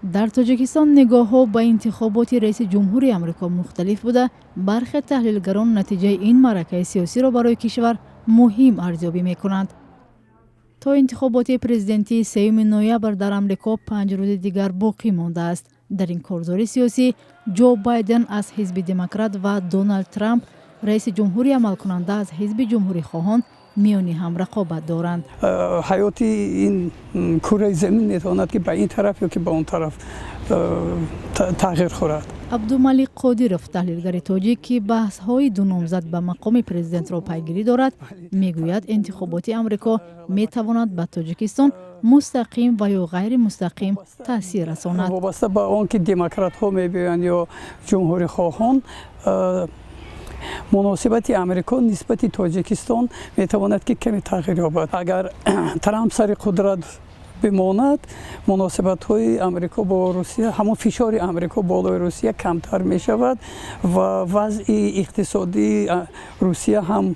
Дар Тоҷикистон нигоҳҳо ба интихоботи раиси ҷумҳури Амрико мухталиф буда, бархе таҳлилгарон натиҷаи ин маъракаи сиёсиро барои кишвар муҳим арзёбӣ мекунанд. То интихоботи президентии 3 ноябр дар Амрико 5 рӯзи дигар боқӣ мондааст. Дар ин корзори сиёсӣ Ҷо Байден аз ҳизби Демократ ва Доналд Трамп, раиси ҷумҳури амалкунанда аз ҳизби Ҷумҳурихоҳон, миёни ҳам рақобат доранд. Ҳаёти ин кураи замин метавонад, ки ба ин тараф ё ки ба он тараф тағйир хӯрад. Абдумалик Қодиров, таҳлилгари тоҷик, ки баҳсҳои ду номзад ба мақоми президентро пайгирӣ дорад, мегӯяд, интихоботи Амрико метавонад ба Тоҷикистон мустақим ва ё ғайримустақим таъсир расонад. Вобаста ба он ки демократҳо мебиёянд ё ҷумҳурихоҳон, муносибати Амрико нисбати Тоҷикистон метавонад, ки каме тағйир ёбад. Агар Трамп сари қудрат бимонад, муносибатҳои Амрико бо Русия, ҳамон фишори Амрико болои Русия камтар мешавад ва вазъи иқтисодии Русия ҳам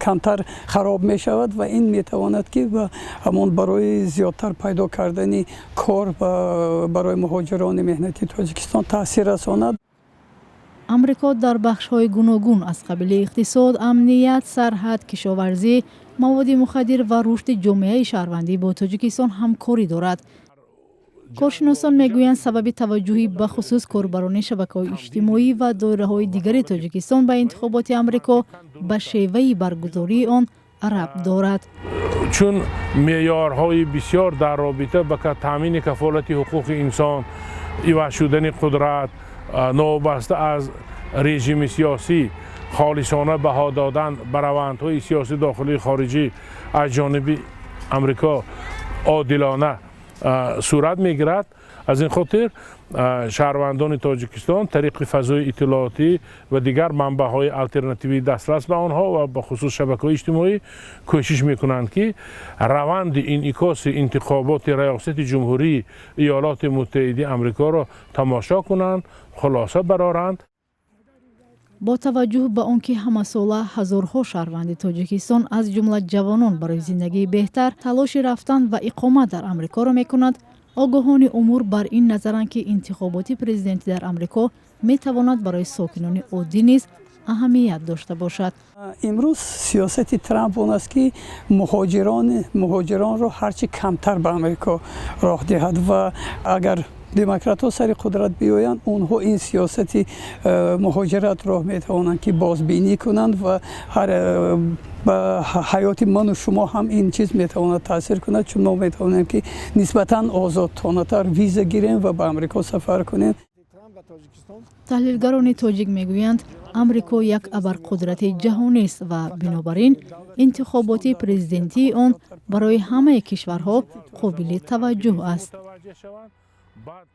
камтар хароб мешавад ва ин метавонад, ки ҳамон барои зиёдтар пайдо кардани кор барои муҳоҷирони меҳнатии Тоҷикистон таъсир расонад. Амрико дар бахшҳои гуногун, аз қабили иқтисод, амният, сарҳад, кишоварзӣ, маводи мухаддир ва рушди ҷомеаи шаҳрвандӣ бо Тоҷикистон ҳамкорӣ дорад. Коршиносон мегӯянд, сабаби таваҷҷӯҳи бахусус корбарони шабакаҳои иҷтимоӣ ва доираҳои дигари Тоҷикистон ба интихоботи Амрико ба шеваи баргузории он рабт дорад. Чун меъёрҳои бисёр дар робита ба таъмини кафолати ҳуқуқи инсон, иваз шудани қудрат новобаста аз режими сиёсӣ, холисона баҳо додан ба равандҳои сиёсии дохилии хориҷӣ аз ҷониби Амрико одилона сурат мегирад. Аз ин хотир шаҳрвандони Тоҷикистон тариқи фазои иттилоотӣ ва дигар манбаъҳои алтернативии дастрас ба онҳо ва бахусус шабакаҳои иҷтимоӣ кӯшиш мекунанд, ки раванди инъикоси интихоботи раёсати ҷумҳурии Иёлоти Муттаҳидаи Амрикоро тамошо кунанд, хулоса бароранд. Бо таваҷҷӯҳ ба он ки ҳамасола ҳазорҳо шаҳрванди Тоҷикистон, аз ҷумла ҷавонон, барои зиндагии беҳтар талоши рафтан ва иқомат дар Амрикоро мекунанд, огоҳони умур бар ин назаранд, ки интихоботи президентӣ дар Амрико метавонад барои сокинони оддӣ низ аҳамият дошта бошад. Имрӯз сиёсати Трамп он аст, ки муҳоҷиронро ҳарчи камтар ба Амрико роҳ диҳад ва агар демократҳо сари қудрат биёянд, онҳо ин сиёсати муҳоҷиратро метавонанд, ки бозбинӣ кунанд ва ба ҳаёти ману шумо ҳам ин чиз метавонад таъсир кунад, чун мо метавонем, ки нисбатан озодонатар виза гирем ва ба Амрико сафар кунем. Таҳлилгарони тоҷик мегӯянд, Амрико як абарқудрати ҷаҳонист ва бинобар ин интихоботи президентии он барои ҳамаи кишварҳо қобили таваҷҷӯҳ аст. Баъд.